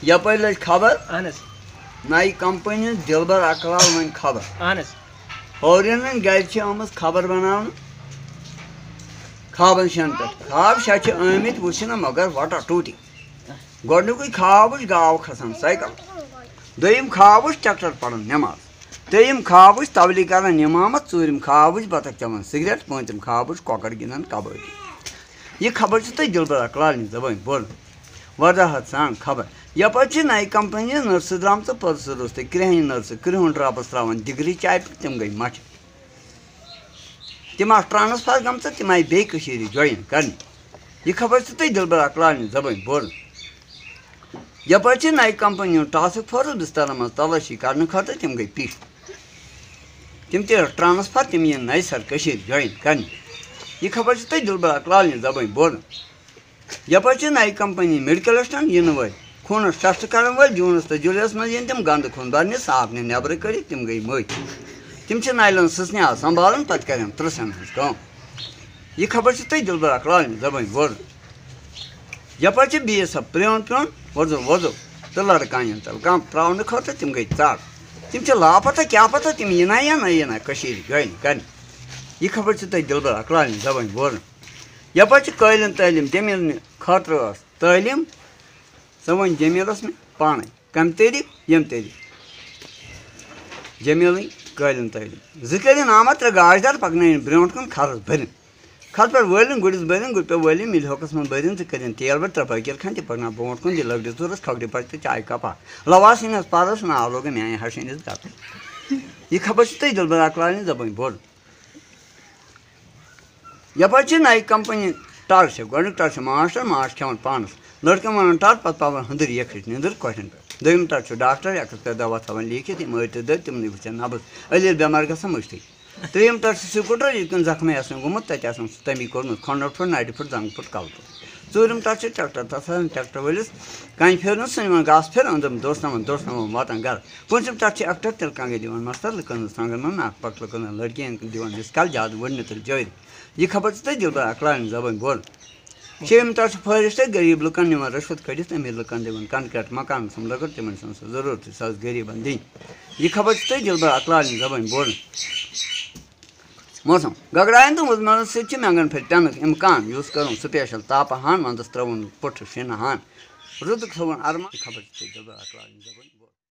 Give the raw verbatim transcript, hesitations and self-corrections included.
یپٲرۍ لٔج خبر۔ اہن حظ۔ نَیہِ کمپنی ہٕنٛز دِلبر اقلال وۄنۍ خبر۔ اہن حظ۔ ہورٮ۪ن گرِ چھِ آمٕژ خبر بناونہٕ۔ خوابن شٮ۪ن پٮ۪ٹھ۔ خواب شےٚ چھِ آمٕتۍ، وٕچھِ نہ مگر وٹا ٹوٗٹی۔ گۄڈٕنیُکُے خواب وٕچھ گاو کھسان سایکل۔ دوٚیِم خواب وٕچھ ٹریکٹر پران نٮ۪ماز۔ ترٛیٚیِم خواب وٕچھ تبلیغ کران اِمامت۔ ژوٗرِم خواب وٕچھ بطخ چٮ۪وان سگریٹ۔ پوٗنٛژِم خواب وٕچھ کۄکر گِنٛدان کبٲڈی۔ یہِ خبر چھِ تۄہہِ دِلبر اقلال نہِ زبٲنۍ بوزُن۔ وضاحت سان خبر۔ یپٲرۍ چھِ نَیہِ کمپنی ہٕنٛز نٔرسہٕ درٛامژٕ پٔرسہٕ روٚستُے، کرٛہنہِ نٔرسہٕ، کرٛہُن ڈراپس ترٛاوان، ڈگری چایہِ پٮ۪ٹھ، تِم گٔے مَٹھِ۔ تِم آسہٕ ٹرانسفر گٔمژٕ، تِم آیہِ بیٚیہِ کٔشیٖرِ جویِن کرنہِ۔ یہِ خبر چھِ تۄہہِ دِلبر اقلال نہِ زبٲنۍ بوزُن۔ یپٲرۍ چھِ نَیہِ کمپنی ہُنٛد ٹاسک فورس بسترن منٛز تلٲشی کرنہٕ خٲطرٕ، تِم گٔے پِٹھ۔ تِم تہِ ٲسۍ ٹرانسفر، تِم یِن نَیہِ سر کٔشیٖرِ جویِن کرنہِ۔ یہِ خبر چھِ تۄہہِ دِلبر اقلال نہِ زبٲنۍ بوزُن۔ یپٲرۍ چھِ نَیہِ کمپنی میڈیکلسٹن یِنہٕ وٲلۍ، خوٗنس ٹیسٹ کرن وٲلۍ۔ جوٗنس تہٕ جُلایس منٛز یِن تِم گنٛدٕ خوٗن برنہِ، صاف نہِ نٮ۪برٕ کٔڑِتھ، تِم گٔے مٔتۍ۔ تِم چھِ نایلن سٕژنہِ آز سنبھالان، پتہٕ کرن ترٕٛژھن ہٕنٛز کٲم۔ یہِ خبر چھِ تۄہہِ دِلبر اقلال نہِ زبٲنۍ بوزُن۔ یپٲرۍ چھِ بی ایس ایف پرٛون پرٛون وۄزُل وۄزُل تہٕ لڑکہٕ انن تل کم ترٛاونہٕ خٲطرٕ، تِم گٔے ژر۔ تِم چھِ لاپتہ، کیٛاہ پتہ تِم یِنا یا نہ یِنا کٔشیٖرِ جویِن کرنہِ۔ یہِ خبر چھِ تۄہہِ دِلبر اقلال نہِ زبٲنۍ بوزُن۔ یپٲرۍ چھِ قٲلِن تعلیٖم، تِم ییٚلہِ نہٕ خٲطرٕ ٲس تعلیٖم، سۄ وۄنۍ جمیٖلس مےٚ پانے۔ کمہِ طریٖقہٕ؟ ییٚمہِ طریٖقہٕ۔ جمیٖلٕنۍ قٲلِن تعلیٖم۔ زٕ کٔرِن آمد، ترٛےٚ گاش دار، پکنٲیِن برٛونٛٹھ کُن، خرٕژ بٔرِن۔ خرٕژ پٮ۪ٹھ وٲلِن، گُرِس بٔرِن، گُرِ پٮ۪ٹھ وٲلِن، مِلہِ ہوکس منٛز بٔرِن، زٕ کٔرِن تیل بٔرۍ، ترٛےٚ بٲکِر کھنٛڈ، تہِ پکناو برٛونٛٹھ کُن، دِ لۄکٹِس ژورس کھۄکھرِ پچہِ تہٕ چایہِ کپ اکھ۔ لواس یِنس پرس، ناو لوگُن میانہِ ہشہِ ہٕنٛدِس گتس۔ یہِ خبر چھِ تۄہہِ دِلبر اقلالنہِ زبٲنۍ بوزُن۔ یپٲرۍ چھِ نَیہِ کمپنی ٹر چھِ۔ گۄڈٕنیُک ٹر چھُ ماچھ ٹر، ماچھ کھٮ۪وان پانس۔ لٔڑکن وَنان ٹر، پتہٕ پاوان ہٕنٛدٕر یَکھٕچ نِندٕر کۄٹھٮ۪ن پٮ۪ٹھ۔ دوٚیِم ٹر چھُ ڈاکٹر، یَکھس پٮ۪ٹھ دوا تھاوان لیٖکھِتھ، یِم أڑۍ تہٕ دٔدۍ، تِمنٕے وٕچھان نبض۔ ألیٖر بٮ۪مار گژھان مٔشتٕے۔ ترٛیٚیِم ٹر چھُ سکوٗٹر، ییٚتہِ کُن زخمٕے آسن گوٚمُت، تَتہِ آسن سُہ تَمی کوٚرمُت، کھۄنٛڈ پھُٹ، نَرِ پھُٹ، زنٛگہٕ پھُٹ، کلہٕ پھُٹ۔ ژوٗرِم ٹر چھُ ٹریکٹر، تَتھ آسان ٹریکٹر وٲلِس کَنہِ پھیرُن، سُہ نِوان گاسہٕ پھِر أنٛدرم، دوستاوان، دوستاوان واتان گرٕ۔ پوٗنٛژِم ٹر چھِ ایکٹر، تِلہٕ کانٛگرِ دِوان مستر، لُکن ہٕنٛز سانٛگن منٛز ناک پکھ، لُکن ہٕنٛز لڑکِیَن دِوان مِس کال، زیادٕ وٕڑنہِ تہٕ جٲرۍ۔ یہِ خبر چھِ تۄہہِ دِلبر اقلالنہِ زبٲنۍ بوزُن۔ شیٚیِم ٹر چھُ فٲرِش تہٕ غریٖب لُکن نِوان رِشوت کٔڑِتھ، أمیٖر لُکن دِوان کنکریٹ مکانن سُم لٔکٕر، تِمن چھُنہٕ سُہ ضروٗرتٕے، سۄ ٲس غریٖبن دِنۍ۔ یہِ خبر چھِ تۄہہِ دِلبر اقلالنہِ زبٲنۍ بوزُن۔ موسم۔ گگراین تہٕ مُزمرن سۭتۍ چھِ مٮ۪نٛگن پھٔلۍ پٮ۪نُک اِمکان، یُس کَرُن سُپیشل تاپہٕ ہان، وَندَس ترٛاوُن پُٹھٕ شِنہٕ ہان۔ رُدٕ کھٮ۪وُن ارمان۔ یہِ خبر چھِ تۄہہِ دِلبر اقلالنہِ زبٲنۍ۔